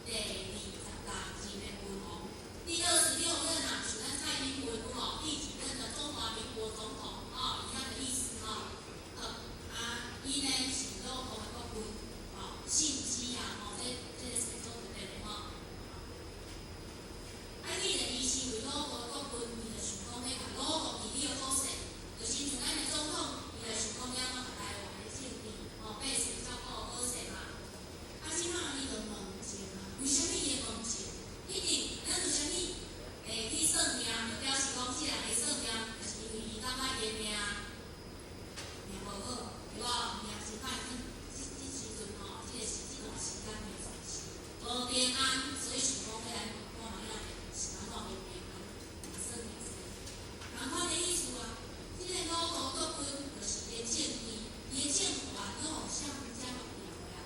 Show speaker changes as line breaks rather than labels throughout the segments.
第二十六任的君王，第26任啊，像咱蔡英文有無？第幾任的中華民國總統？哦，一樣的意思吼。好，啊，伊呢是魯國的國君，吼，姓姬啊，吼，這個是做特別的吼。啊，既然伊是為魯國的國君，伊就想講欲共魯國治理好勢，就親像咱的總統，伊就想講欲按怎共台灣的政治，吼，百姓照顧好勢嘛。啊，這馬伊就問一下嘛，為啥物伊會問一下？一定，咱為啥物會去算命？就表示講，這人會算命，就是因為伊感覺伊的命命無好，對無？命真歹，這時陣吼，這個是這段時間命是無平安，所以想講欲來問看覓仔是按怎無平安，算命這個。仝款的意思啊，這個魯國國君就是伊的政治，伊的政權攏予啥物掌握牢的啊？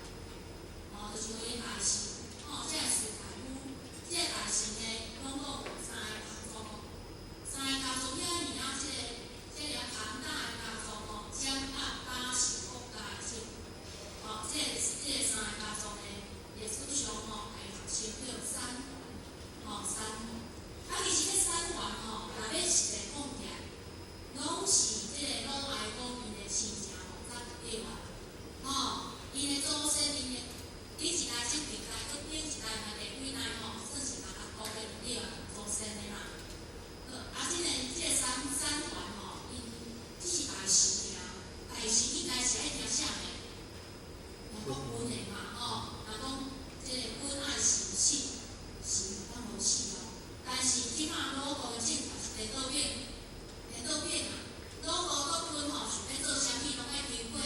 哦，就是伊的大臣，吼，這個士大夫，這個大臣呢，攏總有三個家族哦，三個家族遐爾啊，這個龐大的家族吼，掌握80國家的政權，吼，這個三個家族呢，歷史上吼，會稱叫三桓，吼，三桓。啊，其實這三桓吼，若欲實際講起來，攏是這個魯哀公𪜶的親戚王族就對啊，吼，𪜶的祖先，𪜶的頂一代、前幾代、閣頂一代嘛，第幾代吼，算是共阿公的就對啊，祖先的嘛。好，啊，這個三桓吼，𪜶只是大臣爾，大臣應該是愛聽啥的？聽國君的嘛，吼，若講這個君愛臣死，是敢無死哦。但是這馬魯國的政權是顛倒變，顛倒變啊！魯國國君吼想欲做啥物，攏愛經過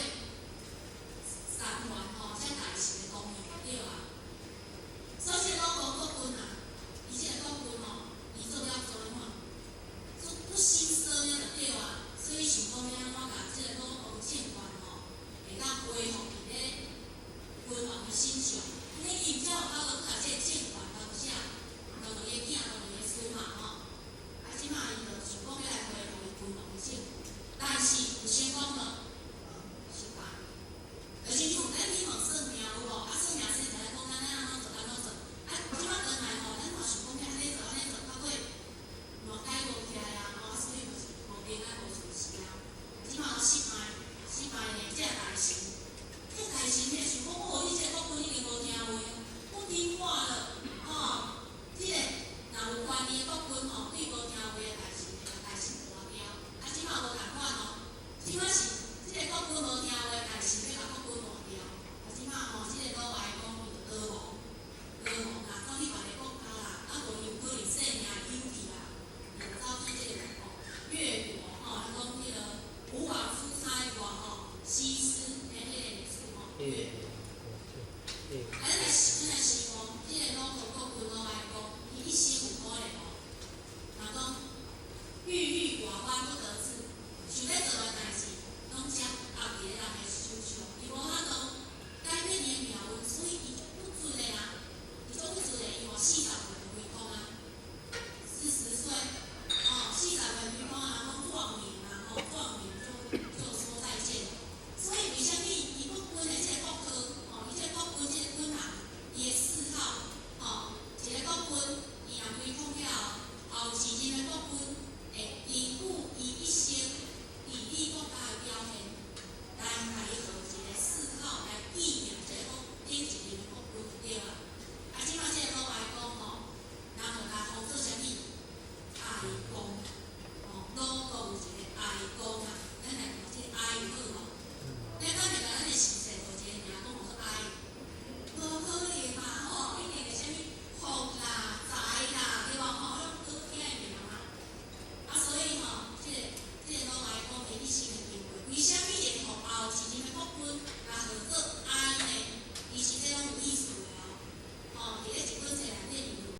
三桓吼，這大臣的同意就對啊。所以這個魯國國君啊，伊這個國君吼，伊做了做按怎？做不心酸的就對啊。所以想講欲按怎共這個魯國政權吼，會當恢復佇咧君王的身上。按呢伊才有法度共這個政權留啥？留予伊的囝，留予伊的孫嘛吼。啊，這馬伊就想講欲來恢復伊君王的政權，但是有成功無？失敗。就親像咱去問算命有無？啊，算命先生來講咱按怎做按怎做，啊，這馬轉來吼，咱嘛想講欲按呢做按呢做，結果嘛改無起來啊，吼，所以就是無平安無順遂啊。這馬失敗，失敗呢，這個大臣，這個大臣呢想講，哦，你這個國君已經無聽話，不聽話了，吼，這個若有權力的國君吼，對無聽話的大臣，大臣換掉。啊，這馬無仝款哦，這馬是這個國君無聽話，大臣欲共國君換掉。啊，這馬吼，這個魯哀公伊就逃亡，逃亡啦，走去別个國家啦，啊，無伊有可能性命丟去啊，伊就走去這個國越國吼，他講彼個吳王夫差有無吼，西施的彼個歷史吼，越國。啊，咱來咱來想看